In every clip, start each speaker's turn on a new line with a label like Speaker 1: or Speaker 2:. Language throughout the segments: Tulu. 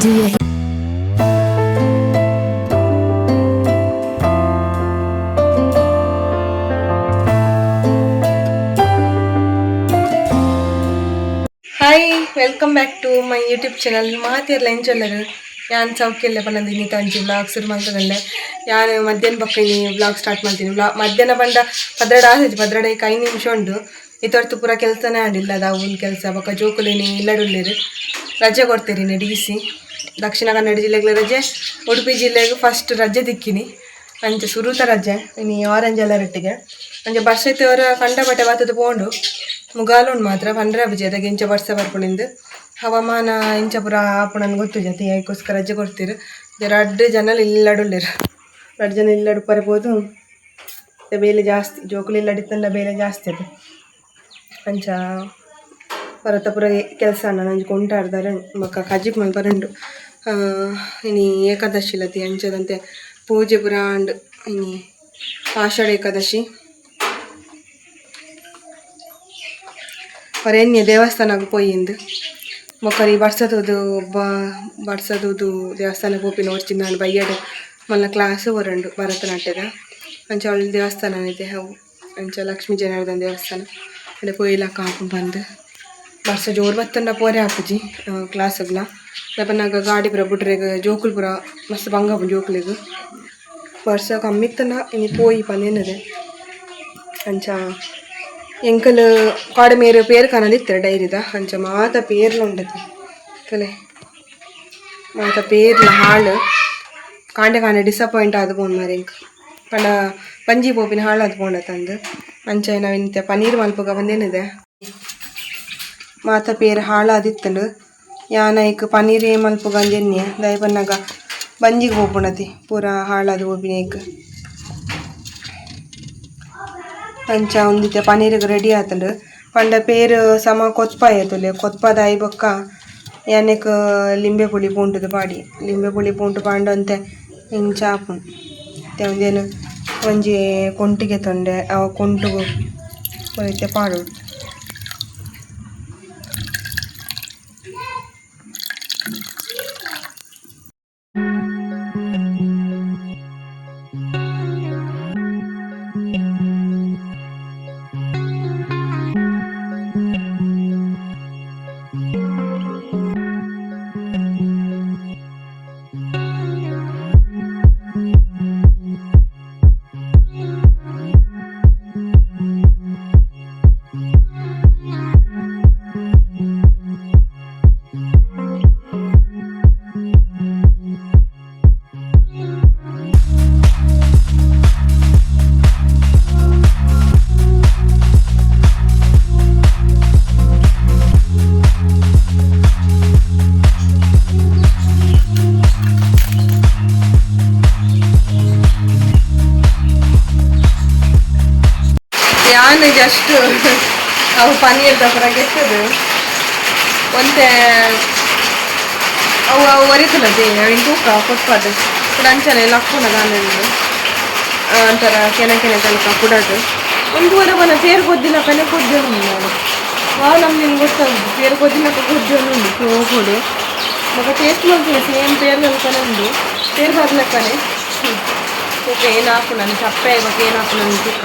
Speaker 1: Do you hear?
Speaker 2: Hi, welcome back to my YouTube channel. ಮಾತಿರ್ಲ ಎಂಚೊಲ್ಲರು ಯಾನ್ ಸೌಖ್ಯಲ್ಲೇ ಪನ್ನೊಂದು ಇನ್ನಿತ ಒಂಜಿ ವ್ಲಾಗ್ ಶುರು ಮಲ್ತದಲ್ಲೆ. ಯಾನ್ ಮಧ್ಯಾಹ್ನ ಬೊಕ್ಕ ಇನಿ ವ್ಲಾಗ್ ಸ್ಟಾರ್ಟ್ ಮಾಡ್ತೀನಿ. ವ್ಲಾಗ್ ಮಧ್ಯಾಹ್ನ ಪಂಡ 12 ಆತೈತಿ, 12 5 ನಿಮಿಷ ಉಂಡು. ಇತೊರ್ತು ಪೂರ ಕೆಲಸನೇ ಆಂಡಿಲ್ಲ ಅದು ಅವನ ಕೆಲಸ. ಬೊಕ್ಕ ಜೋಕುಲಿನಿ ಇಲ್ಲಡುಲ್ಲೇರು, ರಜೆ ಕೊಡ್ತೀರಿ ಡಿ ಸಿ. ದಕ್ಷಿಣ ಕನ್ನಡ ಜಿಲ್ಲೆಗೆ ರಜೆ, ಉಡುಪಿ ಜಿಲ್ಲೆಗೆ ಫಸ್ಟ್ ರಜೆ ದಿಕ್ಕಿನಿ. ಅಂಚ ಸುರುತ ರಜೆ ಇನಿ ಆರೆಂಜ್ ಅಲರ್ಟಿಗೆ. ಅಂಚ ಬರ್ಸೈತವರ ಕಂಡಪಟ್ಟೆ ಬತ್ತದ ಪೋಂಡು ಮುಗಾಲುಂಡು ಮಾತ್ರ ಪಂಡ್ರೆ ಅಭಿಜಯದಾಗ ಇಂಚ ಬರ್ಸ ಬರ್ಪುಣಿಂದು ಹವಾಮಾನ ಇಂಚ ಪೂರ ಆಪುಣನ್ ಗೊತ್ತು ಜೊತೆ. ಅದಕ್ಕೋಸ್ಕರ ರಜೆ ಕೊಡ್ತೀರು. ರಡ್ಡು ಜನ ಇಲ್ಲಡುಲ್ಲೇರು, ರಡ್ಡು ಜನ ಇಲ್ಲಡು ಪರಬೋದು. ಬೇಲೆ ಜಾಸ್ತಿ, ಜೋಕುಲು ಇಲ್ಲಡಿತ್ತಂಡ ಬೇಲೆ ಜಾಸ್ತಿ ಅದು. ಅಂಚ ಪರತ ಪೂರ ಕೆಲಸ ನಂಜಿ ಕೊಂಟಾಡ್ದಾರೆ. ಬೊಕ್ಕ ಕಜಿಪ್ ಮಲ್ಪರುಂಡು. ಇನಿ ಏಕಾದಶಿ ಲತಿ, ಅಂಚದಂತೆ ಪೂಜೆ ಪೂರ ಆಂಡ್. ಇನಿ ಆಷಾಢ ಏಕಾದಶಿ. ಪರೆನ್ಯ ದೇವಸ್ಥಾನಕ್ಕೆ ಪೋಯಿಂದು ಬೊಕ್ಕ ಈ ಬರ್ಸತೂದು ಬರ್ಸತೂದು ದೇವಸ್ಥಾನಕ್ಕೆ ಪೋಪಿನ ಒರ್ಚಿನ. ನಾನು ಬಯ್ಯಡ್ ಮಲ್ಲ ಕ್ಲಾಸ್ ಹೊರಂಡು ಭರತನಾಟ್ಯದ. ಅಂಚ ಅವಳ ದೇವಸ್ಥಾನ ಇದೆ ಅವು. ಅಂಚ ಲಕ್ಷ್ಮೀ ಜನಾರ್ದನ ದೇವಸ್ಥಾನ ಅಡೆ ಪೋಯಿಲಕ್ಕ ಹಾಕೊಂಡು ಬಂದು. ಬರ್ಸ ಜೋರು ಬತ್ತಂಡ ಪೋರೆ ಆಪುಜಿ ಕ್ಲಾಸ್ಗ್ಲ. ಪನ್ನಾಗ ಗಾಡಿ ಪೂರ ಬುಡ್ರೆಗ್ ಜೋಕುಲು ಪೂರ ಮಸ್ತ್ ಬಂಗ ಆಪುಂಡು ಜೋಕುಲೆಗ್. ಬರ್ಸ ಕಮ್ಮಿ ಇತ್ತಂಡ ಇನಿ ಪೋಯಿ ಪಂದೇನದೆ. ಅಂಚ ಎಂಕಲ್ ಕಾಡಮೇರು ಪೇರು ಕನದಿತ್ತಾರೆ ಡೈರಿದ. ಅಂಚ ಮಾತ ಪೇರ್ಲ ಉಂಡದು ತಲೆ, ಮಾತ ಪೇರ್ಲ ಹಾಳು. ಕಾಂಡೆ ಕಾಂಡೆ ಡಿಸಪಾಯಿಂಟ್ ಆದ್ ಪೋಂಡು ಮಾರೆ ಎಂಕ್. ಪಂಡ ಬಂಜಿ ಪೋಪಿನ ಹಾಳಾದ್ ಪೋಂಡ ತಂದು. ಅಂಚ ನಾವಿಂತ ಪನೀರ್ ಮಲ್ಪುಗ ಬಂದೇನಿದೆ. ಮಾತ ಪೇರು ಹಾಳಾದಿತ್ತಂಡು. ಯಾನ್ ಐಕ್ ಪನೀರೇ ಮಲ್ಪುಗ ಅಂದೆನ್ನೆ ದಾಯೆ ಪನ್ನಗ ಬಂಜಿಗೆ ಪೋಪುಂಡತಿ ಪೂರ ಹಾಳಾದ್ ಪೋಪಿನ ಐಕ್. ಅಂಚ ಒಂದಿತ್ತೆ ಪನೀರಿಗೆ ರೆಡಿ ಆತುಂಡು. ಪಂಡ ಪೇರು ಸಮ ಕೊತ್ಪಾಯ ತುಲೆ ಕೊತ್ಪದಾಯಿ ಬೊಕ್ಕ ಯಾನೆಕ್ ಲಿಂಬೆ ಪುಳಿ ಪೂಂಟುದು ಪಾಡಿ. ಲಿಂಬೆ ಪುಳಿ ಪೂಂಟು ಪಾಂಡ ಒಂತೆ ಇಂಚ ಆಪುಂಡು. ಇತ್ತೆ ಒಂದೇನು ಒಂಜಿ ಕೊಂಟಿಗೆ ತೊಂಡೆ, ಅವು ಕೊಂಟುಗು ಇತ್ತೆ ಪಾಡೊಡು. ಯಾನ್ ಜಸ್ಟ್ ಅವು ಪನೀರ್ ಪೂರ ಗೆತ್ತದು ಒಂತೆ ಅವು ಅವು ಒರಿತುಲತೆ ಅವಿನ್ ತೂಕ ಕೊತ್ಪದು ಕೂಡ ಅಂಚನೆ ಲಕ್ಕುನ ದಾನೆಂದು ಒಂಥರ ಕೆನೆ ಕೆನೆ ತನಕ ಕುಡದು. ಒಂದು ವರ ಬನ ಪೇರು ಕೊದ್ದಿನ ಕನೆ ಕೊದ್ದಿನ ನಾನು ವಾ ನಮ್ಗೆ ನಿನ್ಗೆ ಗೊತ್ತಾಗುದು. ಪೇರು ಕೊದ್ದಿನಕ ಕೊದ್ದಿನ ಉಂಡು ಹೋಗೋಡು. ಮಗ ಟೇಸ್ಟ್ ಮಾಡ್ತೀನಿ, ಸೇಮ್ ಪೇರು ತನಕನೆ ಉಂಡು, ಪೇರು ಬರ್ಲಕ್ಕನೆ. ತೂಕ ಏನು ಹಾಕು ನಾನು ಚಪ್ಪೆ ಇವಾಗ ಏನು ಹಾಕು ನಾನು ತೂಕ.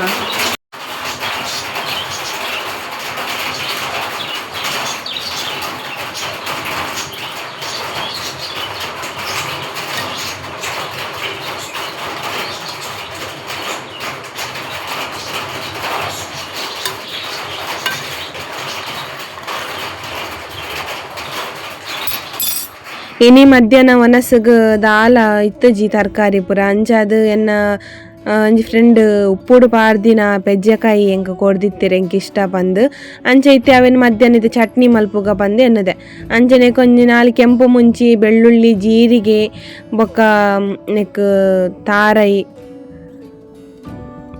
Speaker 2: ಇನಿ ಮಧ್ಯಾಹ್ನ ವನಸ್ಗ್ ದಾಲ ಇತ್ತಜಿ ತರಕಾರಿ ಪೂರ. ಅಂಚಾದ್ ಎನ್ನ ಒಂಜಿ ಫ್ರೆಂಡ್ ಉಪ್ಪುಡು ಪಾಡ್ದಿನ ಪೆಜ್ಜೆಕಾಯಿ ಎಂಕ್ ಕೊರ್ದಿತ್ತೆರ್, ಎಂಕ್ ಇಷ್ಟ ಪಂದ್. ಅಂಚ ಇತ್ತೆ ಅವೆನ್ ಮಧ್ಯಾಹ್ನ ಇತ್ತೆ ಚಟ್ನಿ ಮಲ್ಪುಗ ಪಂದ್ ಎನ್ನದೆ. ಅಂಚನೆ ಒಂಜಿ ನಾಲ್ ಕೆಂಪು ಮುಂಚಿ, ಬೆಳ್ಳುಳ್ಳಿ, ಜೀರಿಗೆ, ಬೊಕ್ಕ ನೆಕ್ ತಾರೈ,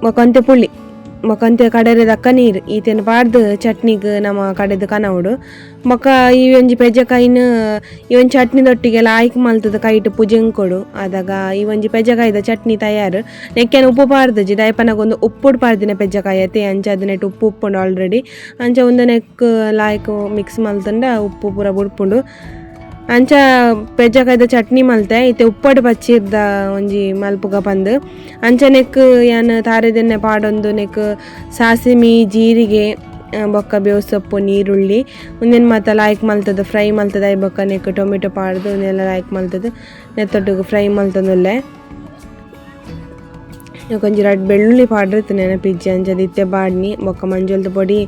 Speaker 2: ಬೊಕ್ಕ ಒಂತೆ ಪುಳಿ, ಬೊಕ್ಕ ಒಂತೆ ಕಡರೆದಕ್ಕ ನೀರು, ಈತೆನ್ ಪಾಡ್ದ್ ಚಟ್ನಿಗ್ ನಮ ಕಡೆದು ಕನವೊಡು. ಬೊಕ್ಕ ಈ ಒಂಜಿ ಪೆಜ್ಜೆಕಾಯಿನ್ ಈ ಒಂಜಿ ಚಟ್ನಿದೊಟ್ಟಿಗೆ ಲಾಯ್ಕ್ ಮಲ್ತುದು ಕೈಟ್ ಪುಜೆಂಕೊಡು. ಆದಾಗ ಈ ಒಂಜಿ ಪೆಜ್ಜೆಕಾಯಿದ ಚಟ್ನಿ ತಯಾರು. ನೆಕ್ಕೆನ ಉಪ್ಪು ಪಾಡ್ದಿಜಿ, ದಾಯೆ ಪನ್ನಗ ಒಂದು ಉಪ್ಪುಡು ಪಾಡ್ದಿನ ಪೆಜ್ಜೆಕಾಯಿ ಅತೆ. ಅಂಚ ಅದು ನೆಟ್ ಉಪ್ಪು ಉಪ್ಪುಂಡು ಆಲ್ರೆಡಿ. ಅಂಚ ಒಂದು ನೆಕ್ ಲಾಯ್ಕ್ ಮಿಕ್ಸ್ ಮಲ್ತುಂಡ ಉಪ್ಪು ಪೂರ ಬುಡ್ಪುಂಡು. ಅಂಚ ಪೆಜ್ಜಕಾಯ್ದ ಚಟ್ನಿ ಮಲ್ತೆ ಇತ್ತೆ ಉಪ್ಪಡ್ ಪಚ್ಚಿರ್ದ ಒಂಜಿ ಮಲ್ಪುಗ ಪಂದ್ ಅಂಚ ನೆಕ್ ಯಾನ್ ತಾರೆದೆಣ್ಣೆ ಪಾಡೊಂದು ನೆಕ್ ಸಾಸಿಮಿ ಜೀರಿಗೆ ಬೊಕ್ಕ ಬೇವು ನೀರುಳ್ಳಿ ಉಂದೆನ್ ಮಾತ ಲಾಯ್ಕ್ ಮಲ್ತದ ಫ್ರೈ ಮಲ್ತದ I ಬೊಕ್ಕ ನೆಕ್ ಟೊಮೆಟೊ ಪಾಡ್ದು ಉಂದೆಲ್ಲ ಲಾಯ್ಕ್ ಮಲ್ತದ ನೆತ್ತೊಟ್ಟುಗು ಫ್ರೈ ಮಲ್ತೊಂದುಲ್ಲೆ ಒಂಜಿ ರಡ್ಡ್ ಬೆಳ್ಳುಳ್ಳಿ ಪಾಡ್ರಿತ್ತು ನೆನಪಿಜ್ಜಿ ಅಂಚದ ಇತ್ತೆ ಬಾಡ್ನಿ ಬೊಕ್ಕ ಮಂಜೊಲ್ದ ಪೊಡಿ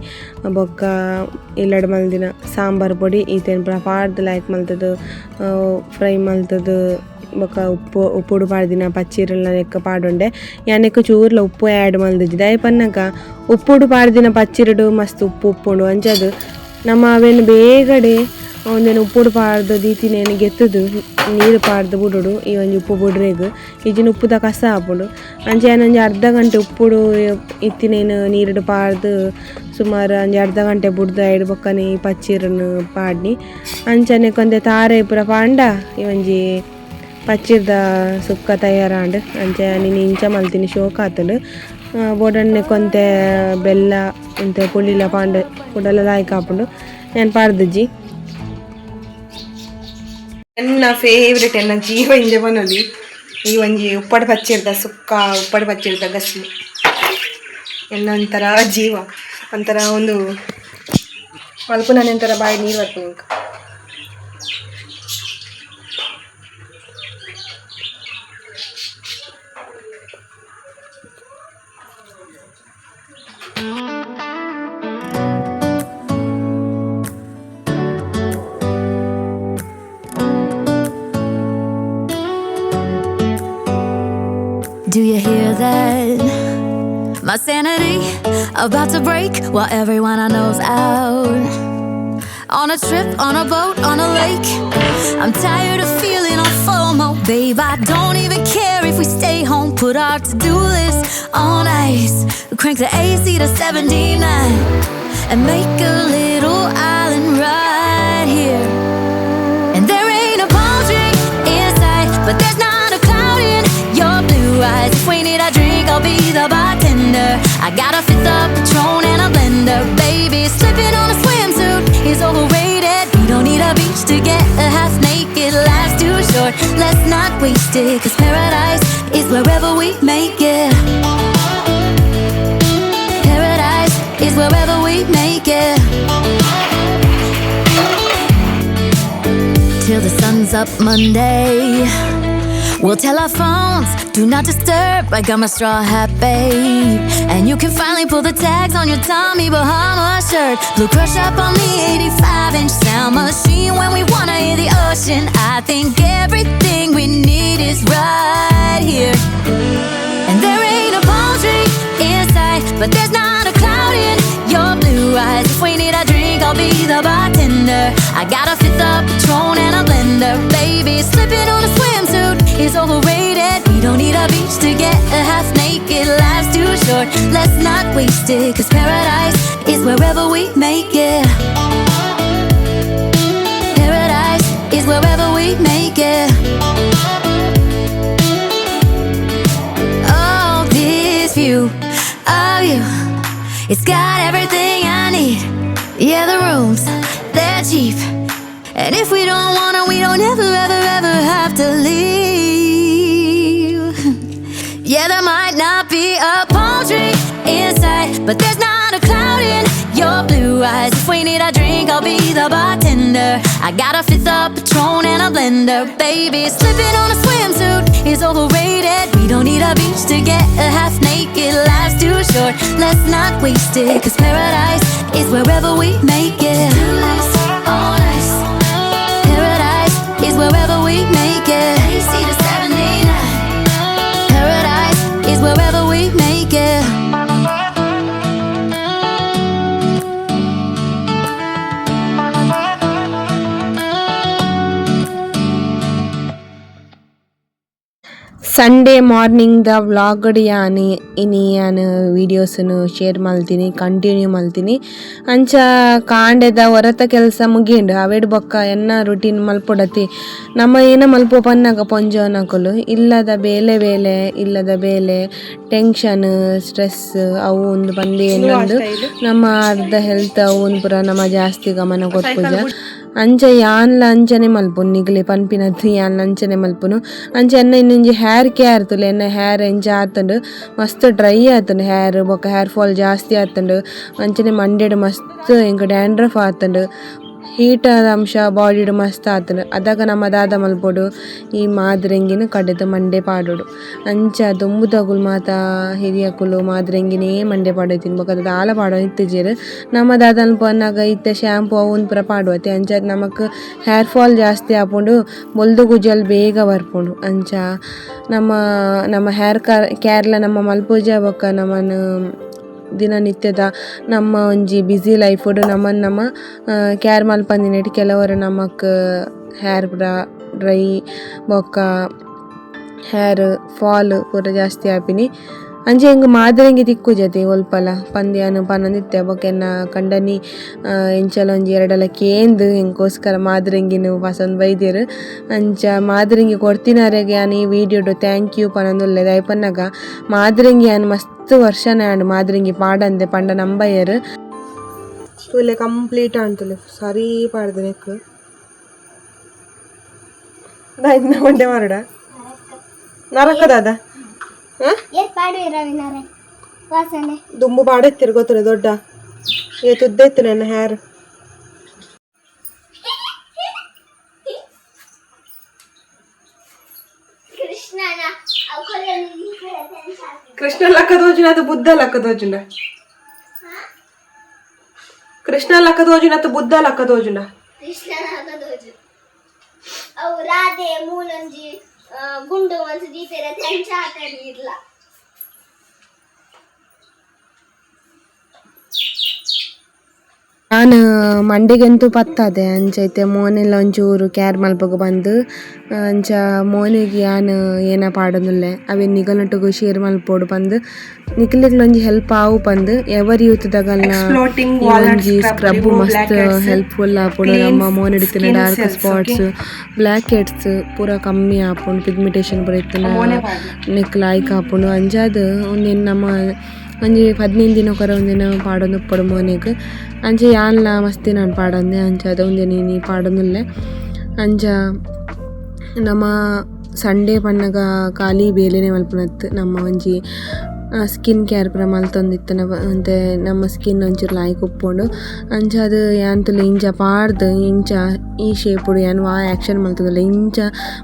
Speaker 2: ಬೊಕ್ಕ ಇಲ್ಲಡ್ ಮಲ್ದಿನ ಸಾಂಬಾರ್ ಪೊಡಿ ಈತೆನ್ ಪೂರ ಪಾಡ್ದು ಲಾಯ್ಕ್ ಮಲ್ತದು ಫ್ರೈ ಮಲ್ತದು ಬೊಕ್ಕ ಉಪ್ಪು ಉಪ್ಪುಡು ಪಾಡ್ದಿನ ಪಚ್ಚಿರ್ಲ ನೆಕ್ ಪಾಡೊಂಡೆ ಯಾನ್ ನೆಕ್ ಚೂರ್ಲ ಉಪ್ಪು ಆ್ಯಡ್ ಮಲ್ದಿಜ್ಜಿ ದಾಯೆ ಪನ್ನಗ ಉಪ್ಪುಡು ಪಾಡ್ದಿನ ಪಚ್ಚಿರುಡು ಮಸ್ತ್ ಉಪ್ಪು ಉಪ್ಪುಂಡು ಅಂಚದು ನಮ್ಮ ಅವೆನ್ ಬೇಗಡೆ ಒಂದೆನ್ ಉಪ್ಪುಡು ಪಾಡ್ದು ದೀತಿನೇನ್ ಗೆತ್ತುದು ನೀರು ಪಾಡ್ದು ಬುಡೊಡು ಈ ಒಂಜಿ ಉಪ್ಪು ಬುಡ್ರೆಗ್ ಇಜ್ಜಿಂಡ ಉಪ್ಪುದ ಕಸ ಆಪುಂಡು ಅಂಚ ಯಾನ್ ಒಂಜಿ ಅರ್ಧ ಗಂಟೆ ಉಪ್ಪುಡು ಇತ್ತಿನೇನ್ ನೀರುಡು ಪಾಡ್ದು ಸುಮಾರು ಒಂಜಿ ಅರ್ಧ ಗಂಟೆ ಬುಡ್ದು ಐಡ್ ಬೊಕ್ಕನೆ ಈ ಪಚ್ಚಿರನ್ ಪಾಡ್ನಿ ಅಂಚನೆ ಕೊಂತೆ ತಾರೆ ಪೂರ ಪಾಂಡ ಈ ಒಂಜಿ ಪಚ್ಚಿರ್ದ ಸುಕ್ಕ ತಯಾರಾಂಡ್ ಅಂಚ ಯಾನ್ ಇನಿ ಇಂಚ ಮಲ್ತಿನಿ ಶೋಕ್ ಆತುಂಡು ಬೋಡಣ್ಣೆ ಕೊಂತೆ ಬೆಲ್ಲ ಒಂತೆ ಪುಳಿಲ ಪಾಂಡ್ ಕುಡಲ ಲಾಯ್ಕ್ ಆಪುಂಡು ಯಾನ್ ಪಾಡ್ದಿಜ್ಜಿ. ಎನ್ನ ಫೇವ್ರೆಟ್ ಎನ್ನ ಜೀವ ಇಂಜೆ ಬನೊಲಿ ಈ ಒಂಜಿ ಉಪ್ಪಡ್ ಪಚ್ಚಿರ್ದ ಸುಕ್ಕ ಉಪ್ಪಡ್ ಪಚ್ಚಿರ್ದ ಗಸಿ ಎನ್ನ ಒಂಥರ ಜೀವ ಒಂಥರ ಒಂದು ಮಲ್ಪುನ ಒಂಥರ ಬಾಯಿ ನೀರು ಬರ್ಪುಂಡು.
Speaker 1: Do you hear that? My sanity about to break while everyone I know's out. On a trip, on a boat, on a lake. I'm tired of feeling all FOMO, babe. I don't even care if we stay home. Put our to-do list on ice. Crank the AC to 79 and make a little island right here. And there ain't a palm tree in sight, but there's not a cloud in your blue eyes. If we need a drink, I'll be the bartender. I got a fifth of Patron and a blender. Baby, slipping on a swimsuit is overrated. We don't need a beach to get a half naked. Life's too short, let's not waste it. 'Cause paradise is wherever we make it. Paradise is wherever we make it. Till the sun's up Monday, we'll tell our phones, do not disturb. I got my straw hat, babe. And you can finally pull the tags on your Tommy Bahama shirt. Blue crush up on the 85-inch sound machine when we want to hear the ocean. I think everything we need is right here. And there ain't a palm tree in sight, but there's not a cloud in your blue eyes. If we need a drink, I'll be the bartender. I got a fifth of Patron and a blender. Baby, slipping on a swimsuit is overrated. We don't need a beach to get a half naked. Life's too short, let's not waste it. 'Cause paradise is wherever we make it. Paradise is wherever we make it. Oh, this view of you, it's got everything I need. Yeah, the rooms, they're cheap. And if we don't want to, we don't ever, ever, ever have to leave. Yeah, there might not be a palm tree in sight, but there's not a cloud in your blue eyes. If we need a drink, I'll be the bartender. I got a fifth of Patron and a blender. Baby, slipping on a swimsuit is overrated. We don't need a beach to get a half naked. Life's too short, let's not waste it. 'Cause paradise is wherever we make it. Paradise is wherever we make it. AC to 79. Paradise is wherever we make it.
Speaker 2: Sunday morning the vlog ಯಾನ್ ಇನಿ ಯಾನ್ ವೀಡಿಯೋಸನ್ನು ಶೇರ್ ಮಲ್ತೀನಿ, ಕಂಟಿನ್ಯೂ ಮಲ್ತೀನಿ. ಅಂಚ ಕಾಂಡೆದ ಹೊರತ ಕೆಲಸ ಮುಗಿಂಡು ಅವೆಡ್ ಬೊಕ್ಕ ಎನ್ನ ರುಟೀನ್ ಮಲ್ಪೊಡತಿ ನಮ್ಮ ಏನ ಮಲ್ಪೋ ಪನ್ನಾಗ ಪೊಂಜೋನಕುಲು ಇಲ್ಲದ ಬೇಲೆ ಬೇಲೆ ಇಲ್ಲದ ಬೇಲೆ ಟೆನ್ಷನ್ ಸ್ಟ್ರೆಸ್ ಅವು ಒಂದು ಬಂದು ಏನೊಂದು ನಮ್ಮ ಅರ್ಧ ಹೆಲ್ತ್ ಅವು ಒಂದು ಪೂರ ನಮ್ಮ ಜಾಸ್ತಿ ಗಮನ ಕೊರ್ಪುಜ. ಅಂಚ ಯಾನ್ಲ ಅಂಚನೆ ಮಲ್ಪುನು ನಿಗಲೆ ಪನ್ಪಿನದ್ದು ಯಾನ್ಲ ಅಂಚನೆ ಮಲ್ಪುನು. ಅಂಚ ಎನ್ನ ಇನ್ನೊಂಜಿ ಹೇರ್ ಕೇರ್ ತುಲೆ, ಎನ್ನ ಹೇರ್ ಎಂಚ ಆತುಂಡು ಮಸ್ತ್ ಡ್ರೈ ಆತುಂಡು ಹೇರ್, ಬೊಕ್ಕ ಹೇರ್ ಫಾಲ್ ಜಾಸ್ತಿ ಆತುಂಡು. ಅಂಚನೆ ಮಂಡೆಡ್ ಮಸ್ತ್ ಎಂಕ್ ಡ್ಯಾಂಡ್ರಫ್ ಆತುಂಡು, ಹೀಟ್ ಅಂಶ ಬಾಡಿಡ್ ಮಸ್ತ್ ಆತುಂಡು. ಅದಾಗ ನಮ್ಮ ದಾದ ಮಲ್ಪೊಡು ಈ ಮಾದ್ರೆಂಗಿನ ಕಡೆದ ಮಂಡೆ ಪಾಡೊಡು. ಅಂಚ ದುಂಬುದಗುಲು ಮಾತ ಹಿರಿಯಕುಲು ಮಾದ್ರೆಂಗಿನೇ ಮಂಡೆ ಪಾಡೊಂದಿತ್ತಿನ ಬೊಕ್ಕ ದಾಲ ಪಾಡೊಂದಿತ್ತಿಜೆರ್. ನಮ್ಮ ದಾದ ಪನ್ನಗ ಇತ್ತೆ ಶಾಂಪೂ ಅವನ್ ಪೂರ ಪಾಡುವತೆ. ಅಂಚ ನಮಕ್ ಹೇರ್ ಫಾಲ್ ಜಾಸ್ತಿ ಆಪುಂಡು, ಬೊಲ್ದು ಗುಜಲ್ ಬೇಗ ಬರ್ಪುಂಡು. ಅಂಚ ನಮ್ಮ ನಮ್ಮ ಹೇರ್ ಕೇರ್ಲ ನಮ್ಮ ಮಲ್ಪುಜ ಬೊಕ್ಕ ನಮನ್ ದಿನನಿತ್ಯದ ನಮ್ಮ ಒಂಜಿ ಬ್ಯುಸಿ ಲೈಫುಡು ನಮನ್ ನಮ್ಮ ಕೇರ್ ಮಲ್ಪಂದಿನೆಟ್ ಕೆಲವರು ನಮಕ್ ಹೇರ್ ಪೂರ ಡ್ರೈ ಬೊಕ್ಕ ಹೇರ್ ಫಾಲ್ ಪೂರ ಜಾಸ್ತಿ ಆಪಿನಿ. ಅಂಚ ಎಂಕ್ ಮಾದ್ರೆಂಗಿ ತಿಕ್ಕುಜತೆ ಒಲ್ಪಲ ಪಂದ್ ಯಾನ್ ಪನೊಂದಿತ್ತೆ. ಬೊಕ್ಕ ಎನ್ನ ಕಂಡನಿ ಎಂಚಲ ಒಂಜಿ ಎರಡಲ ಕೇಂದ್ ಎಂಕೋಸ್ಕರ ಮಾದ್ರೆಂಗಿನ್ ಪಸೊಂದು ಬೈದೆರ್. ಅಂಚ ಮಾದ್ರೆಂಗಿ ಕೊರ್ತಿನರೆಗ್ ಯಾನ್ ಈ ವಿಡಿಯೋಡು thank you ಪನೊಂದುಲ್ಲೆ. ದಾಯೆ ಪನ್ನಗ ಮಾದ್ರೆಂಗಿ ಯಾನ್ ಮಸ್ತ್ ವರ್ಷನೇ ಆಂಡ್ ಮಾದ್ರೆಂಗಿ ಪಾಡಂದೆ ಪಂಡ ನಂಬಯೆರ್. ತೂಲೆ ಕಂಪ್ಲೀಟ್ ಆಂಡ್ ಸರಿ ಪಾಡ್ದು ನೆಕ್ ದಾಯ್ನ ಮಂಡೆ ಮಾರಡ ನರಕ ದಾದ ದುಂಬು ಪಾಡೆತ್ತಿರು ಗೊತ್ತುಂಡು ದೊಡ್ಡ ಏ ತುದ್ದ ಇತ್ತು ನನ್ನ ಹೇರ್. ಕೃಷ್ಣ ಲಕ್ಕ ತೋಜುನ ಅದು ಬುದ್ಧ ಲಕ್ಕ ತೋಜುಂಡ? ಕೃಷ್ಣ ಲಕ್ಕ ತೋಜುನ ಅದು ಬುದ್ಧ ಲಕ್ಕ ತೋಜುಂಡ?
Speaker 3: ಕೃಷ್ಣ ಲಕ್ಕ ತೋಜು. ಅವು ರಾಧೆ ಮೂಲೊಂಜಿ ಗುಂಡು ಮಲ್ತ್ ದೀಪೆರ್ ಅಂಚ ಆತಡಿ ಇರ್ಲ.
Speaker 2: ಯಾನ್ ಮಂಡೆಗಂತೂ ಪತ್ತಾದೆ. ಅಂಚ ಇತ್ತೆ ಮೋನೆಲ ಒಂಚೂರು ಕೇರ್ ಮಲ್ಪಗ ಬಂದು ಅಂಚ ಮೋನೆಗ್ ಯಾನ್ ಏನ ಪಾಡೊಂದುಲ್ಲೆ ಅವೆನ್ ನಿಗಲ್ನೊಟ್ಟುಗು ಶೇರ್ ಮಲ್ಪೊಡು ಪಂದ್ ನಿಕಲೆಗ್ಲ ಒಂಜಿ ಹೆಲ್ಪ್ ಆವು ಪಂದ್ ಎವರ್ ಯೂತ್ ದಗಲ್ನ ಒಂಜಿ ಸ್ಕ್ರಬ್ ಮಸ್ತ್ ಹೆಲ್ಪ್ಫುಲ್ ಆಪುಂಡು. ನಮ್ಮ ಮೋನೆಡ್ ಇತ್ತಿನ dark spots black heads ಪೂರ ಕಮ್ಮಿ ಆಪುಂಡು, ಪಿಗ್ಮೆಂಟೇಷನ್ ಪೂರ ಇತ್ತಿನ ನೆಕ್ ಲಾಯ್ಕ್ ಆಪುಂಡು. ಅಂಚಾದ್ ಉಂದೆನ್ ನಮ್ಮ ಒಂಜಿ 15 ದಿನೊಕೊರ ಉಂದೆನ್ ಪಾಡೊಂದು ಉಪ್ಪೊಡು ಮೋನೆಗ್. ಅಂಚ ಯಾನ್ಲ ಮಸ್ತ್ ದಿನ ಆಂಡ್ ಪಾಡಂದೆ, ಅಂಚಾದ್ ಉಂದೆನ್ ಇನಿ ಪಾಡೊಂದುಲ್ಲೆ. ಅಂಚ ನಮ ಸಂಡೇ ಪನ್ನಗ ಖಾಲಿ ಬೇಲೆನೆ ಮಲ್ಪುನತ್ತ್, ನಮ್ಮ ಒಂಜಿ ಸ್ಕಿನ್ ಕೇರ್ ಪೂರ ಮಲ್ತೊಂದಿತ್ತಿನ ಒಂತೆ ನಮ್ಮ ಸ್ಕಿನ್ ಒಂಚೂರು ಲಾಯ್ಕ್ ಉಪ್ಪುಂಡು. ಅಂಚಾದ್ ಯಾನ್ ತೂಲೆ ಇಂಚ ಪಾಡ್ದ್ ಇಂಚ ಈ ಶೇಪುಡು ಯಾನ್ ವಾ ಆ್ಯಕ್ಷನ್ ಮಲ್ತೊಂದುಲ್ಲೆ ಇಂಚ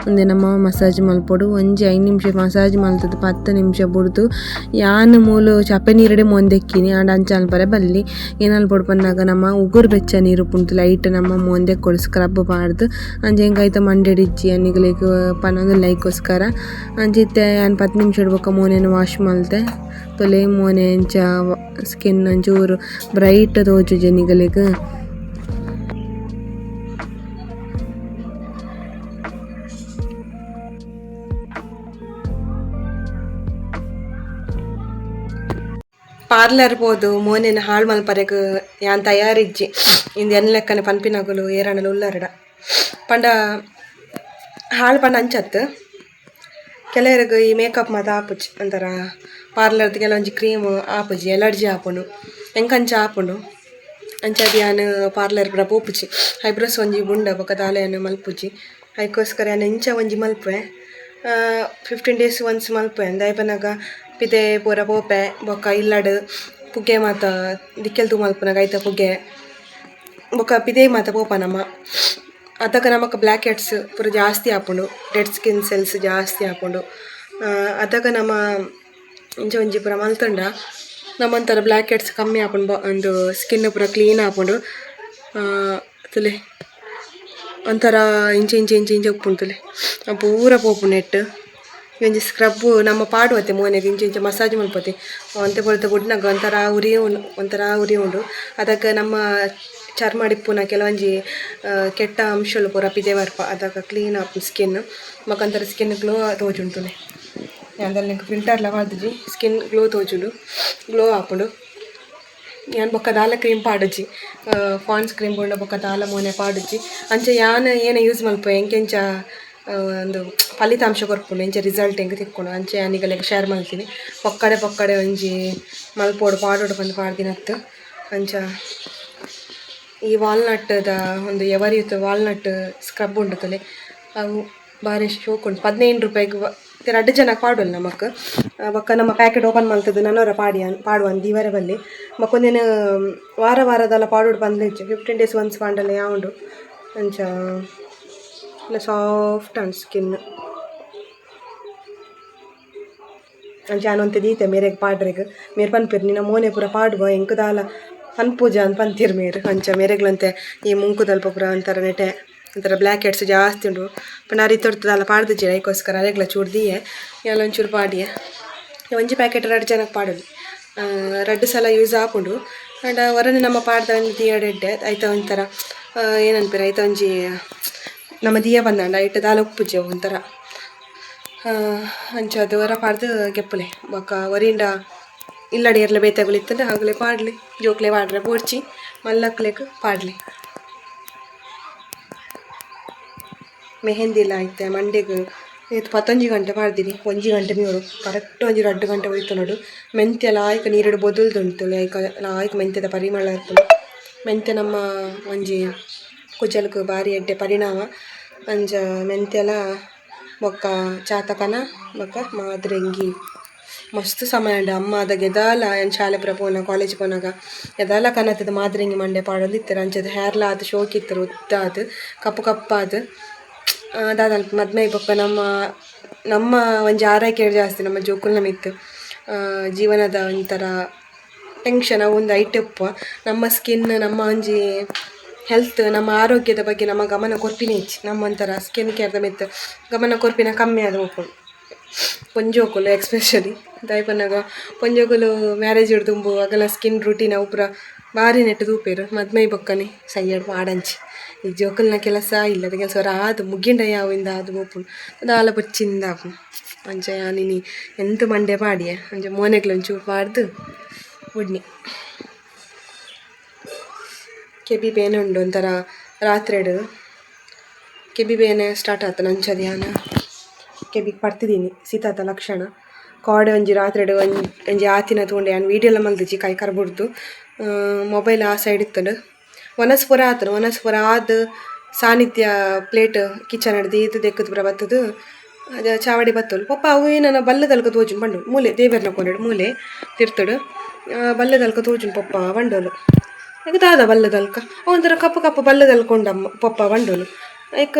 Speaker 2: ಉಂದೆ ನಮ್ಮ ಮಸಾಜ್ ಮಲ್ಪೊಡು. ಒಂಜಿ 5 ನಿಮಿಷ ಮಸಾಜ್ ಮಲ್ತುದು 10 ನಿಮಿಷ ಬುಡ್ದು ಯಾನ್ ಮೂಲು ಚಪ್ಪೆ ನೀರುಡೆ ಮೋಂದೆಕ್ಕಿನಿ. ಆಂಡ ಅಂಚ ಮಲ್ಪರೆ ಬಲ್ಲಿ, ಏನ್ ಮಲ್ಪೊಡು ಪನ್ನಗ ನಮ್ಮ ಉಗುರು ಬೆಚ್ಚ ನೀರು ಉಪ್ಪುಂಡು ಲೈಟ್ ನಮ್ಮ ಮೋಂದೆಕ್ಕೊಡು ಸ್ಕ್ರಬ್ ಪಾಡ್ದು. ಅಂಚ ಎಂಕ್ ಐತ ಮಂಡೆಡ್ ಇಜ್ಜಿ ನಿಗಲೆಗ್ ಪನೊಂದುಲ್ಲೆ ಐಕೋಸ್ಕರ. ಅಂಚ ಇತ್ತೆ ಯಾನ್ 10 ನಿಮಿಷಡ್ ಬೊಕ್ಕ ಮೋನೆನ್ ವಾಶ್ ಮಲ್ತೆ. ತೂಲೆ ಮೋನೆ ಅಂಚ ಸ್ಕಿನ್ ಒಂಚೂರು ಬ್ರೈಟ್ ತೋಜುಜಿ ನಿಗಲೆಗ್. ಪಾರ್ಲರ್ ಪೋದು ಮೋನೆನ್ ಹಾಳು ಮಲ್ಪರೆಗ್ ಯಾನ್ ತಯಾರಿಜ್ಜಿ ಇಂದು ಎನ್ ಲೆಕ್ಕನೆ ಪನ್ಪಿನಗುಲು ಏರಾಂಡಲ ಉಲ್ಲರಡ ಪಂಡ ಹಾಳು ಪಂಡ ಅಂಚತ್. ಕೆಲವರಿಗೆ ಈ ಮೇಕಪ್ ಮಾತ ಆಪುಜಿ ಒಂಥರ ಪಾರ್ಲರ್ದ ಕೆಲವೊಂಜಿ ಕ್ರೀಮ್ ಆಪುಜಿ, ಎಲರ್ಜಿ ಆಪುಂಡು, ಎಂಕ್ ಅಂಚ ಆಪುಂಡು. ಅಂಚಾದ್ ಯಾನ್ ಪಾರ್ಲರ್ ಪೂರ ಪೋಪುಜಿ. ಐಬ್ರೋಸ್ ಒಂಜಿ ಬುಂಡ ಬೊಕ ದಾಲ ಯಾನ್ ಮಲ್ಪುಜಿ. ಐಕೋಸ್ಕರ ಯಾನ್ ಇಂಚ ಒಂಜಿ ಮಲ್ಪುವೆ, 15 ಡೇಸ್ ಒನ್ಸ್ ಮಲ್ಪುವೆ. ದಾಯೆ ಪನ್ನಗ ಪಿದೆ ಪೂರ ಪೋಪೆ ಬೊಕ ಇಲ್ಲಡ್ ಪುಗೆ ಮಾತ ದಿಕ್ಕೆಲ್ ತೂ ಮಲ್ಪುನಗ ಐತ ಪುಗೆ ಬೊಕ ಪಿದೆ ಮಾತ ಪೋಪ ನಮ. ಅದಗ ನಮಕ್ ಬ್ಲ್ಯಾಕ್ ಹೆಡ್ಸ್ ಪೂರ ಜಾಸ್ತಿ ಆಪುಂಡು, ಡೆಡ್ ಸ್ಕಿನ್ ಸೆಲ್ಸ್ ಜಾಸ್ತಿ ಆಪುಂಡು. ಅದಗ ನಮ ಇಂಚ ಒಂಜಿ ಪೂರ ಮಲ್ತುಂಡ ನಮೊಂಥರ ಬ್ಲ್ಯಾಕ್ ಹೆಡ್ಸ್ ಕಮ್ಮಿ ಆಪುಂಡು, ಒಂದು ಸ್ಕಿನ್ ಪೂರ ಕ್ಲೀನ್ ಆಪುಂಡು. ತೂಲೆ ಒಂಥರ ಇಂಚ ಇಂಚ ಇಂಚ ಇಂಚ ಉಪ್ಪುಂಡು ತೂಲೆ ಪೂರ ಪೋಪುಂಡು ನೆಟ್. ಒಂಜಿ ಸ್ಕ್ರಬ್ ನಮ್ಮ ಪಾಡುವತೆ ಮೋನೆಗ್ ಇಂಚ ಇಂಚ ಮಸಾಜ್ ಮಲ್ಪೊತೆ ಒಂತೆ ಪೊರ್ತು ಬುಡ್ನಗ ಒಂಥರ ಉರಿ ಒಂಥರ ಉರಿ ಉಂಡು. ಅದಕ್ಕೆ ನಮ್ಮ ಚರ್ಮ ಇಪ್ಪುನ ಕೆಲವೊಂಜಿ ಕೆಟ್ಟ ಅಂಶಲು ಪೂರ ಪಿದೆ ಬರ್ಪ, ಅದಕ್ಕ ಕ್ಲೀನ್ ಆಪುಂಡು ಸ್ಕಿನ್, ಬೊಕ ಒಂಥರ ಸ್ಕಿನ್ ಗ್ಲೋ ತೋಜುಂಡು ತೂಲೆ. ಯಾನ್ ಎಂಕ್ ಫಿಲ್ಟರ್ಲ ಪಾಡ್ದಿಜಿ, ಸ್ಕಿನ್ ಗ್ಲೋ ತೋಜುಂಡು, ಗ್ಲೋ ಆಪುಂಡು. ಯಾನ್ ಬೊಕ್ಕ ದಾಲ ಕ್ರೀಮ್ ಪಾಡುಜಿ, ಫಾನ್ಸ್ ಕ್ರೀಮ್ ಬೊಂಡ ಬೊಕ್ಕ ದಾಲ ಮೋನೆ ಪಾಡುಜಿ. ಅಂಚ ಯಾನ್ ಏನ ಯೂಸ್ ಮಲ್ಪುವೆ ಎಂಕೆಂಚ ಒಂದು ಫಲಿತಾಂಶ ಕೊರ್ಪುಂಡು, ಎಂಚ ರಿಸಲ್ಟ್ ಎಂಕ್ ತಿಕ್ಕುಂಡು ಅಂಚ ಯಾನ್ ನಿಗಲೆಗ್ ಶೇರ್ ಮಲ್ತೀನಿ. ಪೊಕ್ಕಡೆ ಪೊಕ್ಕಡೆ ಒಂಜಿ ಮಲ್ಪೊಡು ಪಾಡೊಡು ಪಂದ್ ಪಾಡ್ದಿನತ್ತ್. ಅಂಚ ಈ ವಾಲ್ನಟ್ದ ಒಂದು ಎವರಿಯುತ್ತ ವಾಲ್ನಟ್ ಸ್ಕ್ರಬ್ ಉಂಡು ತಲೆ ಅವು ಬಾರಿ ಶೋಕ್ ಉಂಟು 15 ರೂಪಾಯಿಗೆ ರಡ್ಡು ಜನ ಪಾಡೋಲ್ಲ ನಮಕ್ ಬೊಕ್ಕ ನಮ್ಮ ಪ್ಯಾಕೆಟ್ ಓಪನ್ ಮಲ್ತದ್ದು ನನ್ನವರ ಪಾಡಿಯ ಪಾಡುವ ದಿವರ ಬಲ್ಲಿ ಬೊಕ್ಕೊಂದಿನ ವಾರ ವಾರದಲ್ಲ ಪಾಡೋಡು ಬಂದ್ಲಿಜ್ಜು 15 ಡೇಸ್ ಒನ್ಸ್ ಪಾಂಡಲ್ಲ ಯಾವುಂಡು ಅಂಚ soft and skin ಅಂಚ ಅಂತೆ ದೀತೆ ಮೇರೆಗೆ ಪಾಡ್ರೆಗ್ ಮೇರ್ ಪನ್ಪೇರು ನಿನ್ನ ಮೋನೆ ಪೂರ ಪಾಡುವ ಎಂಕ್ ದಾಲ ಪನ್ಪೂಜ ಅಂತ ಪಂತೀರ್ ಮೇರ್ ಅಂಚ ಮೇರೆಗ್ಲಂತೆ ಈ ಮುಂಕುದಲ್ಪ ಪೂರ ಒಂಥರ ನೆಟೆ ಒಂಥರ ಬ್ಲ್ಯಾಕ್ ಹೆಡ್ಸ್ ಜಾಸ್ತಿ ಉಂಡು ಪಂಡ ಅರಿ ತೊಡ್ತದಲ್ಲ ಪಾಡ್ದಿಜ್ಜಿ ಐಕೋಸ್ಕರ ಅರೆಗ್ಲ ಚೂರು ದೀಯೆ ಎಲ್ಲ ಒಂಚೂರು ಪಾಡಿಯೆ ಒಂಜಿ ಪ್ಯಾಕೆಟ್ ರಡ್ಡು ಜನಕ್ಕೆ ಪಾಡೋದು ರಡ್ಡು ಸಲ ಯೂಸ್ ಆಪುಂಡು ಆಂಡ ಹೊರನೆ ನಮ್ಮ ಪಾಡ್ದ ದಿಯಡೆಡ್ಡೆ ಐತ ಒಂಥರ ಏನನ್ಪಿರ ಐತ ಒಂಜಿ ನಮ್ಮ ದಿಯ ಬಂದಾಂಡ ಐಟ್ ದಾಲ ಉಪ್ಪುಜೆ ಒಂಥರ ಅಂಚ ಅದು ಹೊರ ಪಾಡ್ದು ಗೆಪ್ಪುಲೆ ಬೊಕ್ಕ ಒರಿಂಡ ಇಲ್ಲಡೆ ಎರ್ಲ ಬೇತೆಗುಲು ಇತ್ತಂಡ ಅಗುಲೆ ಪಾಡ್ಲಿ ಜೋಕ್ಲೆ ಪಾಡ್ರೆ ಪೋಡ್ಚಿ ಮಲ್ಲಕ್ಲೆಗ್ ಪಾಡ್ಲಿ ಮೆಹಂದಿಲ ಐತೆ ಮಂಡೆಗ್ ಏತ್ ಪತ್ತೊಂಜಿ ಗಂಟೆ ಪಾಡ್ದಿನಿ ಒಂಜಿ ಗಂಟೆ ಮೀರು ಕರೆಕ್ಟ್ ಒಂಜಿ 2 ಗಂಟೆ ಹೋಯ್ತು ನೋಡು ಮೆಂತ್ಯ ಲಾಯ್ಕ್ ನೀರುಡು ಬೊದುಲ್ದುಂಟು ಲಾಯ್ಕ್ ಲಾಯ್ಕ್ ಮೆಂತ್ಯದ ಪರಿಮಳ ಇರ್ತದೆ ಮೆಂತ್ಯ ನಮ್ಮ ಒಂಜಿ ಕುಜಲ್ಗ್ ಬಾರಿ ಎಡ್ಡೆ ಪರಿಣಾಮ ಅಂಚ ಮೆಂತ್ಯಲ ಬೊಕ್ಕ ಚಾತಕನ ಬೊಕ್ಕ ಮಾದ್ರೆಂಗಿ ಮಸ್ತ್ ಸಮಯ ಉಂಡು ಅಮ್ಮ ಅದಗ ಎದಾಲ ಯಾನ್ ಶಾಲೆ ಪೂರ ಪೋನ ಕಾಲೇಜ್ ಪೋನಾಗ ಎದಾಲ ಕನತದ ಮಾದ್ರೆಂಗಿ ಮಂಡೆ ಪಾಡೊಂದಿತ್ತೆರ್ ಅಂಚದ ಹೇರ್ಲ ಆದ್ ಶೋಕ್ ಇತ್ತೆರ್ ಉದ್ದ ಆದ್ ಕಪ್ಪು ಕಪ್ಪಾದ್ ದಾದ ಮದ್ಮೆ ಬೊಕ್ಕ ನಮ್ಮ ನಮ್ಮ ಒಂಜಿ ಆರೈಕೆ ಜಾಸ್ತಿ ನಮ್ಮ ಜೋಕುಲ್ನ ಮಿತ್ತ್ ಜೀವನದ ಒಂಥರ ಟೆನ್ಷನ್ ಅವು ಒಂದು ಐಟ್ ಉಪ್ಪುವ ನಮ್ಮ ಸ್ಕಿನ್ ನಮ್ಮ ಒಂಜಿ ಹೆಲ್ತ್ ನಮ್ಮ ಆರೋಗ್ಯದ ಬಗ್ಗೆ ನಮ್ಮ ಗಮನ ಕೊರ್ಪಿನ ಹೆಚ್ಚು ನಮ್ಮ ಒಂಥರ ಸ್ಕಿನ್ ಕೇರ್ದ ಮಿತ್ತ್ ಗಮನ ಕೊರ್ಪಿನ ಕಮ್ಮಿ ಆದ್ ಪೋಪುಂಡು ಪೊಂಜೋಕುಲು ಎಕ್ಸ್ಪೆಷಲಿ ದಾಯೆ ಪನ್ನಗ ಪೊಂಜೋಕುಲು ಮ್ಯಾರೇಜ್ ದುಂಬು ಅಗಲ ಸ್ಕಿನ್ ರೂಟೀನ್ ಅವು ಪೂರ ಬಾರಿ ನೆಟ್ ತೂಪೆರ್ ಮದ್ಮೆ ಬೊಕ್ಕನೆ ಸಯ್ಯಡ್ ಪಾಡಂಚಿ ಈ ಜೋಕುಲ್ನ ಕೆಲಸ ಇಲ್ಲದ ಕೆಲಸ ಆದ್ ಮುಗಿಂಡ ಯಾವಿಂದ ಆದ್ ಪೋಪುಂಡು ದಾಲ ಬೊಚ್ಚಿಂದ ಆಪುಂಡು ಅಂಚ ಯಾನ್ ಇನಿ ಎಂತ ಮಂಡೆ ಪಾಡಿಯೆ ಅಂಚ ಮೋನೆಗ್ಲ ಒಂಚೂರು ಪಾಡ್ದು ಬುಡ್ನಿ ಕೆಬಿ ಬೇನೆ ಉಂಡು ಒಂಥರ ರಾತ್ರೆಡ್ ಕೆಬಿ ಬೇನೆ ಸ್ಟಾರ್ಟ್ ಆತನ ಅಂಚದ ಯಾನ್ ಕೆಬಿಗೆ ಪರ್ತಿದೀನಿ ಸೀತಾತ ಲಕ್ಷಣ ಕಾಡೆ ಒಂಜಿ ರಾತ್ರೆಡ್ ಒಂಜಿ ಆತಿನ ತೂಂಡೆ ಯಾನ್ ವೀಡಿಯೋಲ ಮಲ್ದಿಜಿ ಕೈ ಕರ್ಬುಡ್ದು ಮೊಬೈಲ್ ಆ ಸೈಡ್ ಇತ್ತಂಡು ವನಸ್ ಪೂರ ಆತನ ವನಸ್ ಪೂರ ಆದ್ ಸಾನಿಧ್ಯ ಪ್ಲೇಟ್ ಕಿಚನ್ ದೀದ್ ದೆಕ್ಕದ್ ಪೂರ ಬತ್ತದು ಅದು ಚಾವಡಿ ಬತ್ತಲು ಪಪ್ಪ ಅವು ಏನನ ಬಲ್ಲದಲ್ಕ ತೋಜುಂಡು ಪಂಡು ಮೂಲೆ ದೇವೆರ್ನ ಕೊನೆಡು ಮೂಲೆ ತಿರ್ತುಡು ಬಲ್ಲದಲ್ಕ ತೋಜುಂಡು ಪಪ್ಪ ಬಂಡೋಲು ಐಕ್ ದಾದ ಬಲ್ಲದಲ್ಕ ಒಂಥರ ಕಪ್ಪು ಕಪ್ಪು ಬಲ್ಲದಲ್ಕ ಉಂಡಮ್ಮ ಪಪ್ಪ ಬಂಡೋಲು ಐಕ್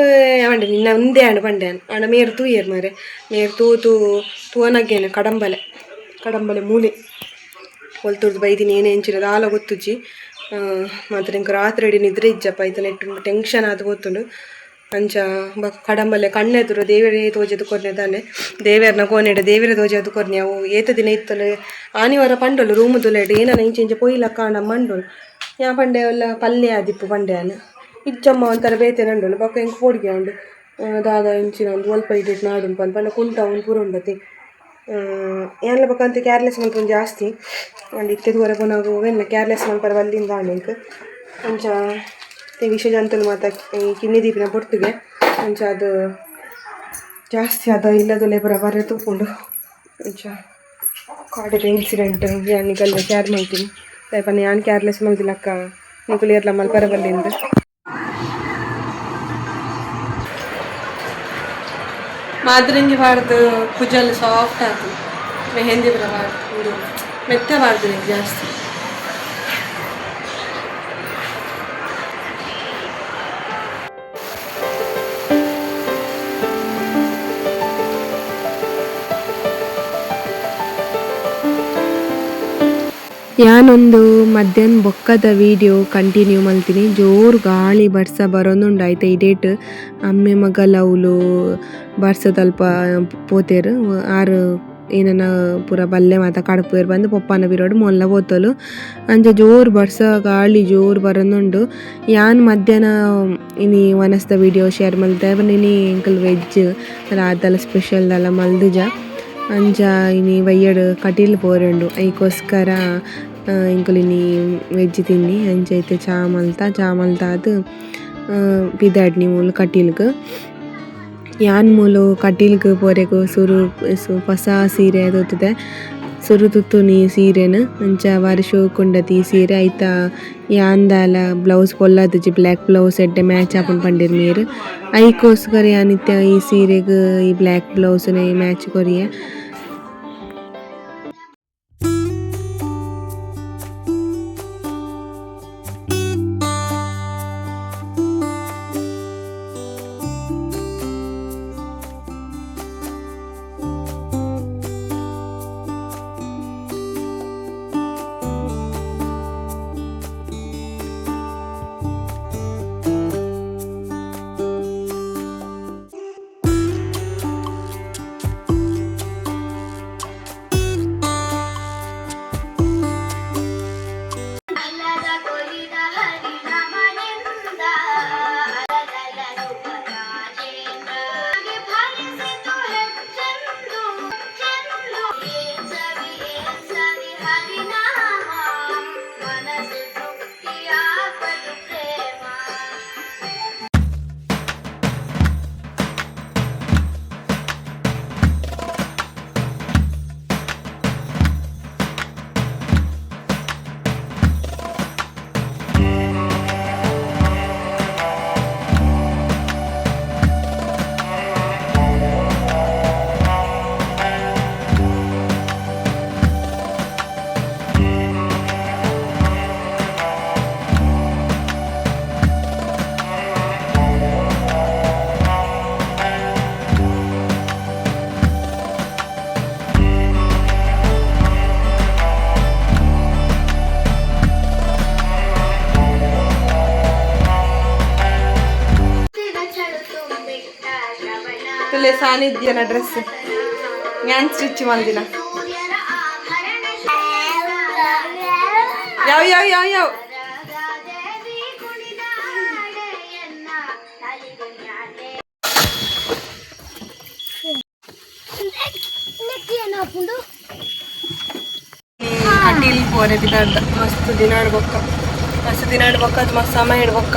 Speaker 2: ಪಂಡೆ ನಿನ್ನ ಉಂದೆ ಆಂಡ್ ಪಂಡೆ ಆಂಡ ಮೇರ್ ತೂಯೆರ್ ಮಾರೆ ಮೇರ್ ತೂ ತೂ ತೂವನಗೇನು ಕಡಂಬಲೆ ಕಡಂಬಲೆ ಮೂಲೆ ಒಲ್ತುರ್ದು ಬೈದಿನಿ ಏನೇ ಎಂಚಿನ ದಾಲ ಗೊತ್ತುಜ್ಜಿ ಮಾತ್ರ ಎಂಕ್ ರಾತ್ರಿ ಇಡೀ ನಿದ್ರೆ ಇಜ್ಜಪ್ಪ ಐತ ನೆಟ್ ಟೆನ್ಷನ್ ಆದ್ ಗೊತ್ತುಂಡು ಅಂಚ ಬೊಕ ಕಡಂಬಲೆ ಕಣ್ಣೆದುರು ದೇವೆರೇ ತೋಜೆದ್ ಕೊರ್ನೆ ದಾನೆ ದೇವೆರ್ನ ಕೋನೆಡ್ ದೇವೆರೆ ತೋಜೆದ್ ಕೊರ್ನೆ ಅವು ಏತ ದಿನ ಇತ್ತಲು ಆನಿವಾರ ಪಂಡೊಲು ರೂಮು ದುಲೆಡ್ ಏನನ ಇಂಚ ಇಂಚ ಪೋಯಿಲಕ್ಕ ಆಂಡ ಮಂಡೊಲು ಯಾ ಪಂಡೆ ಅಲ್ಲ ಪಲ್ಯ ಆದಿಪ್ಪು ಪಂಡೆ ಯಾನ್ ಇಜ್ಜಮ್ಮ ಒಂಥರ ಬೇತೆ ನಂಡೊಲು ಬೊಕ ಎಂಕ್ ಪೋಡಿಗೆ ಆಂಡ್ ದಾದ ಇಂಚಿನ ಒಂದು ಒಲ್ಪ ಇಡಿಟ್ ನಾಡುಂಡು ಪಂದ್ ಪಂಡ ಕುಂಟ ಉಂದು ಪೂರ ಉಂಡತೆ ಯಾನ್ಲ ಬೊಕ ಅಂತೆ ಕೇರ್ಲೆಸ್ ಮಲ್ಪುನು ಜಾಸ್ತಿ ಅಂಡ್ ಇತ್ತೆ ತೂವರೆ ಪೋನಗ ಒವೆನ್ಲ ಕೇರ್ಲೆಸ್ ಮಲ್ಪರೆ ಬಲ್ಲಿಂದ ಆಂಡ್ ಎಂಕ್ ಅಂಚ ವಿಷ ಜಂತುಲು ಮಾತ ಕಿನ್ನಿ ದೀಪಿನ ಪೊರ್ತುಗೆ ಅಂಚ ಅದು ಜಾಸ್ತಿ ಅದ ಇಲ್ಲದೊಲೆ ಪೂರ ಬರೆ ತೂಪುಂಡು ಅಂಚ ಕಾಡೆದ ಇನ್ಸಿಡೆಂಟ್ ಯಾನ್ ನಿಕಲ್ನ ಶೇರ್ ಮಲ್ತೀನಿ ದಾಯೆ ಪಂಡ ಯಾನ್ ಕೇರ್ಲೆಸ್ ಮಲ್ದಿಲಕ್ಕ ನಿಕುಲು ಏರ್ಲ ಮಲ್ಪರೆ ಬಲ್ಲಿಂದ್ ಮಾದ್ರೆಂಗಿ ಪಾಡ್ದು ಕುಜಲ್ ಸಾಫ್ಟ್ ಆತು ಮೆಹಂದಿ ಪೂರ ಪಾಡ್ದು ಉಂದು ಮೆತ್ತೆ ಪಾಡ್ದು ಜಾಸ್ತಿ ಯಾನೊಂದು ಮಧ್ಯಾಹ್ನ ಬೊಕ್ಕದ ವೀಡಿಯೋ ಕಂಟಿನ್ಯೂ ಮಲ್ತೀನಿ ಜೋರು ಗಾಳಿ ಬರ್ಸ ಬರೋದುಂಡು ಐತ ಇಡೇಟ್ ಅಮ್ಮೆ ಮಗಲ್ ಅವ್ಲು ಬರ್ಸದಲ್ಪ ಪೋತೆರ್ ಆರು ಏನನ ಪೂರ ಬಲ್ಲೆ ಮಾತ ಕಡಪುವೆರ್ ಬಂದು ಪೊಪ್ಪನ ಬಿರೋಡು ಮೊಲ್ಲ ಪೋತೊಲು ಅಂಚ ಜೋರು ಬರ್ಸ ಗಾಳಿ ಜೋರು ಬರೋದುಂಡು ಯಾನ್ ಮಧ್ಯಾಹ್ನ ಇನಿ ವನಸ್ದ ವೀಡಿಯೋ ಶೇರ್ ಮಲ್ತೆ ಇನಿ ಎಂಕುಲು ವೆಜ್ ದಾಲ ಸ್ಪೆಷಲ್ ದಾಲ ಮಲ್ದುಜ ಅಂಚ ಇನಿ ಬಯ್ಯಡ್ ಕಟೀಲ್ ಪೋರುಂಡು ಐಕೋಸ್ಕರ ಎಂಕುಲು ಇನಿ ವೆಜ್ ತಿನ್ನಿ ಅಂಚ ಇತ್ತೆ ಚಾ ಮಲ್ತ ಚಾ ಮಲ್ತಾದ್ ಪಿದಾಡ್ನಿ ಮೂಲು ಕಟೀಲ್ಗ್ ಯಾನ್ ಮೂಲು ಕಟೀಲ್ಗ್ ಪೋರೆಗ್ ಸುರು ಪೊಸ ಸೀರೆ ತೂತುದೆ ಸುರು ತುತ್ತುನಿ ಸೀರೆನ್ ಅಂಚ ಬಾರಿ ಶೋಕುಂಡತಿ ಈ ಸೀರೆ ಐತ ಯಾನ್ದಾಲ ಬ್ಲೌಸ್ ಪೊಲ್ಲಾದಿಜಿ ಬ್ಲ್ಯಾಕ್ ಬ್ಲೌಸ್ ಎಡ್ಡೆ ಮ್ಯಾಚ್ ಆಪುಂಡು ಪಂಡೆರ್ ಮೇರ್ ಐಕೋಸ್ಕರ ಯಾನ್ ಇತ್ತೆ ಈ ಸೀರೆಗ್ ಈ ಬ್ಲ್ಯಾಕ್ ಬ್ಲೌಸ್ ನೆ ಮ್ಯಾಚ್ ಕೊರಿಯೆ. ತುಲೆ ಸಾನಿಧ್ಯನ ಡ್ರೆಸ್ ಯಾನ್ ಸ್ಟಿಚ್ ಮಲ್ದಿನ ಯಾವ ಯಾವ ಯಾವ ಯಾವ ಕಟೀಲ್ ಪೋರೆ ದಿನಾಡ್ದ ಮಸ್ತ್ ದಿನಾಡ್ ಬೊಕ್ಕ ಮಸ್ತ್ ದಿನಾಡ್ ಬೊಕ್ಕ ಅದು ಮಸ್ತ್ ಸಮಯ ಇಡ್ಬೊಕ್ಕ.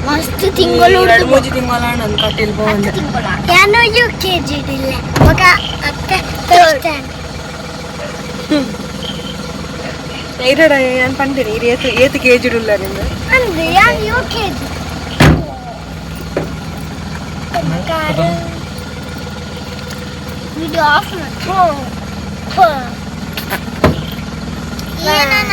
Speaker 3: ಮಸ್ತ್ ತಿಂಗಳು.
Speaker 2: 2-3 ತಿಂಗಳ ನಂದು ಕಟೀಲ್ ಪೋವಂದೆ.
Speaker 3: ನಾನು ಯುಕೆಜಿ ಇಲ್ಲ ಮಗ ಅಕ್ಕ ಸ್ಟ್ಯಾಂಡ್.
Speaker 2: ಐರಡ ಯಾನ್ ಪಂಡಿನಿ ಇರು ಏತ್ ಏತ್ ಕೆಜಿ ಉಲ್ಲ ನಿಂದು?
Speaker 3: ಅಂದ್ರೆ ಯಾನ್ ಯುಕೆಜಿ. ವಿಡಿಯೋ ಆಫ್ ಏನನ.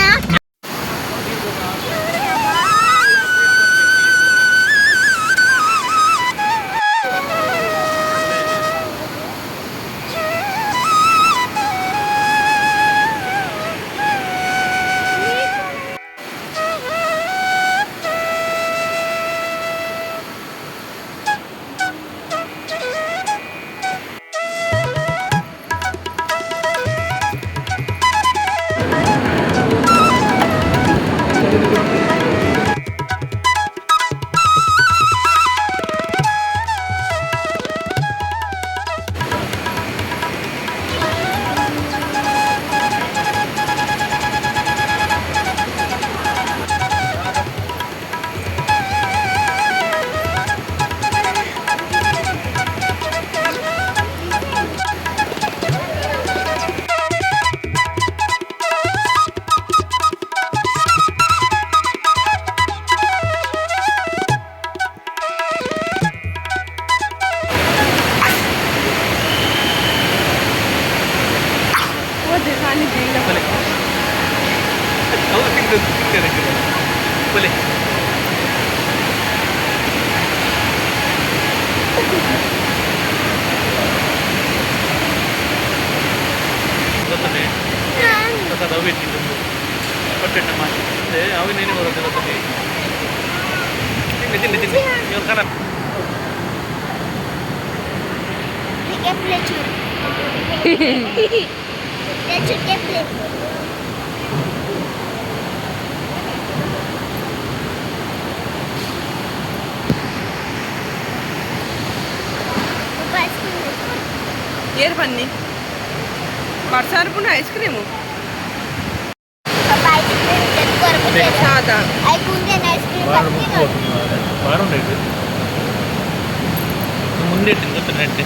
Speaker 2: ಓದೆ ಸಾನಿಧ್ಯ ಇಲ್ಲ.
Speaker 4: ಅವು ತಿಂದು ತಿಂತಾರೆ ಕೊಲೆ. ಗೊತ್ತದೆ ಪ್ರಸಾದ ಅವು ಇಟ್ಟಿದ್ದು ಪಟ್ಟೆಣ್ಣ ಮಾಡಿ ಅವಿನೇನೆ ಬರುತ್ತೆ ಗೊತ್ತದೆ. ತಿನ್ನಿ ತಿನ್ನಿ ತಿನ್ನಿ ಇವಾಗ ಖಾರ.
Speaker 3: ಪ್ಲೇಚೂರು ಪ್ಲೇಚೂರ್ ಪ್ಲೇ.
Speaker 2: ಏರ್ ಬನ್ನಿ ಬರ್ಸಾರು ಪುನಃ ಐಸ್ ಕ್ರೀಮು ಸಾದಾ.
Speaker 4: ಬಾರ ಉಂಟು ಮುಂದೆ ಇಟ್ಟಿನಿ ಗೊತ್ತ ನೆಟ್ಟೆ.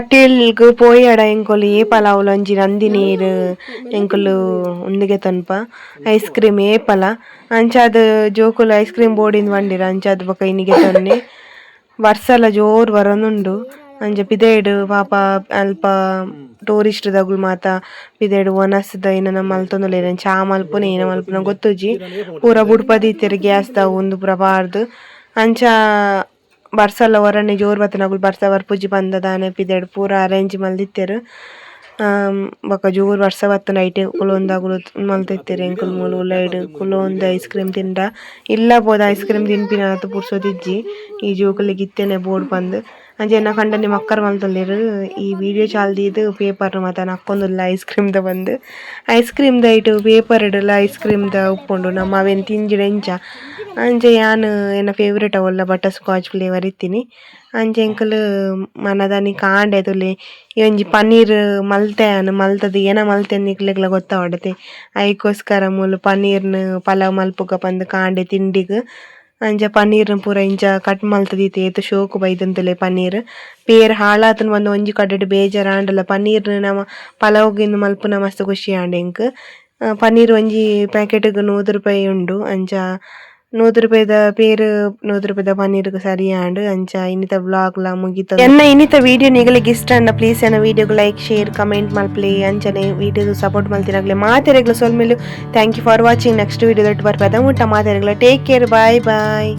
Speaker 2: ಕಟೀಲ್ಗ್ ಪೋಯಡ ಎಂಕುಲು ಏಪಲ ಅವ್ಲೊಂಜಿ ನಂದಿನೀರ್ ಎಂಕುಲು ಉಂದುಗೆ ತನ್ಪ ಐಸ್ ಕ್ರೀಮ್ ಏಪಲ. ಅಂಚಾದ್ ಜೋಕುಲು ಐಸ್ ಕ್ರೀಮ್ ಬೋಡಿಂದ್ ಪಂಡೆರ್, ಅಂಚಾದ್ ಬೊಕ ಇನಿಗೆ ತನ್ನೆ. ವರ್ಸಲ ಜೋರು ಬರೊಂದುಂಡು. ಅಂಚ ಪಿದಯ್ಡ್ ಪಾಪ ಅಲ್ಪ ಟೂರಿಸ್ಟ್ ದಗುಲು ಮಾತ ಪಿದಯ್ಡ್ ವನಸ್ದ ಏನನ ಮಲ್ತೊಂದುಲ್ಲೆರ್, ಚಾ ಮಲ್ಪುನ ಏನ ಮಲ್ಪುನ ಗೊತ್ತುಜ್ಜಿ. ಪೂರ ಬುಡ್ಪ ದೀತೆರ್ ಗ್ಯಾಸ್ ದ ಉಂದು ಪೂರ ಪಾಡ್ದ್. ಅಂಚ ಬರ್ಸಲ ಒರನೆ ಜೋರು ಬತ್ತಿನಕುಲು ಬರ್ಸ ಬರ್ಪುಜಿ ಪಂದ್ ದಾನೆ ಪಿದಯ್ಡ್ ಪೂರ ಅರೇಂಜ್ ಮಲ್ದಿತ್ತೆರ್. ಬೊಕ ಜೋರು ಬರ್ಸ ಬತ್ತ್ಂಡ ಐಟೆ ಕುಲೊಂದು ಅಗುಲು ಮಲ್ತಿತ್ತೆರ್. ಎಂಕುಲು ಮೂಲು ಉಲಯಿಡ್ ಕುಲೊಂದು ಐಸ್ ಕ್ರೀಮ್ ತಿಂಡ ಇಲ್ಲ ಪೋದು ಐಸ್ ಕ್ರೀಮ್ ತಿನ್ಪಿನಾತ್ ಪುರ್ಸೊತಿಜ್ಜಿ, ಈ ಜೋಕುಲೆಗ್ ಇತ್ತೆನೆ ಬೋಡು ಪಂದ್. ಅಂಚ ಎನ್ನ ಕಂಡನಿ ಮಕ್ಕರ್ ಮಲ್ತೊಂದುಲ್ಲೆರ್. ಈ ವಿಡಿಯೋ ಚಾಲ್ ದೀದ್ ಪೇಪರ್ ಮಾತ ನಕ್ಕೊಂದುಲ್ಲ ಐಸ್ ಕ್ರೀಮ್ ದ ಪಂದ್. ಐಸ್ ಕ್ರೀಮ್ ದ ಐಟ್ ಪೇಪರ್ ಡ್ಲ ಐಸ್ ಕ್ರೀಮ್ ದ ಉಪ್ಪುಂಡು, ನಮ ಅವೆನ್ ತಿಂಜಿಡ ಎಂಚ? ಅಂಚ ಯಾನ್ ಎನ್ನ ಫೇವರೇಟ್ ಅವುಲ್ಲ ಬಟರ್ ಸ್ಕಾಚ್ ಫ್ಲೇವರ್ ಇತ್ತಿನಿ. ಅಂಚ ಎಂಕುಲು ಮನದಾನಿ ಕಾಂಡೆ ತೂಲೆ ಈ ಒಂಜಿ ಪನ್ನೀರ್ ಮಲ್ತೆ, ಯಾನ್ ಮಲ್ತದು ಏನ ಮಲ್ತೆ ನಿಕ್ಲೆಗ್ಲ ಗೊತ್ತಾವಡತೆ. ಐಕೋಸ್ಕರ ಮೂಲು ಪನ್ನೀರ್ನ್ ಪಲಾವ್ ಮಲ್ಪುಗ ಪಂದ್ ಕಾಂಡೆ ತಿಂಡಿಗ್. ಅಂಚ ಪನ್ನೀರ್ನ್ ಪೂರ ಇಂಚ ಕಟ್ ಮಲ್ತ್ ದೀತೆ. ಏತ್ ಶೋಕು ಬೈದಂತುಲೆ ಪನ್ನೀರ್. ಪೇರ್ ಹಾಳಾತುಂಡು ಪಂದ್ ಒಂಜಿ ಕಡೆಟ್ ಬೇಜಾರ್ ಆಂಡಲ ಪನ್ನೀರ್ನ್ ನಮ ಪಲಾವ್ಗ್ ಇಂದ್ ಮಲ್ಪುನ ಮಸ್ತ್ ಖುಷಿ ಆಂಡ್ ಎಂಕ್. ಪನ್ನೀರ್ ಒಂಜಿ ಪ್ಯಾಕೆಟ್ ಗ್ 100 ರೂಪಾಯಿ ಉಂಡು. ಅಂಚ 100 ರೂಪಾಯಿದ ಪೇರ್ 100 ರೂಪಾಯಿದ ಪನ್ನೀರ್ಗ್ ಸರಿ ಆಂಡ್. ಅಂಚ ಇನ್ನಿತ ವ್ಲಾಗ್ ಲ ಮುಗಿತ. ಎನ್ನ ಇನ್ನಿತ ವಿಡಿಯೋ ನಿಗಲಿಗೆ ಇಷ್ಟ ಅಂಡ ಪ್ಲೀಸ್ ಎನ್ನ ವಿಡಿಯೋಗ್ ಲೈಕ್, ಶೇರ್, ಕಮೆಂಟ್ ಮಲ್ಪಲೆ. ಅಂಚನೆ ವಿಡಿಯೋ ಸಪೋರ್ಟ್ ಮಲ್ತಿನಗ್ಲೆ ಮಾತೆರೆಗ್ಲ ಸೊಲ್ಮೆಲು. Thank you for watching. Next video ದೊಟ್ಟು ಬರ್ಪದ ಮುಟ್ಟ ಮಾತೆರೆಗ್ಲ ಟೇಕ್ ಕೇರ್, ಬಾಯ್ ಬಾಯ್.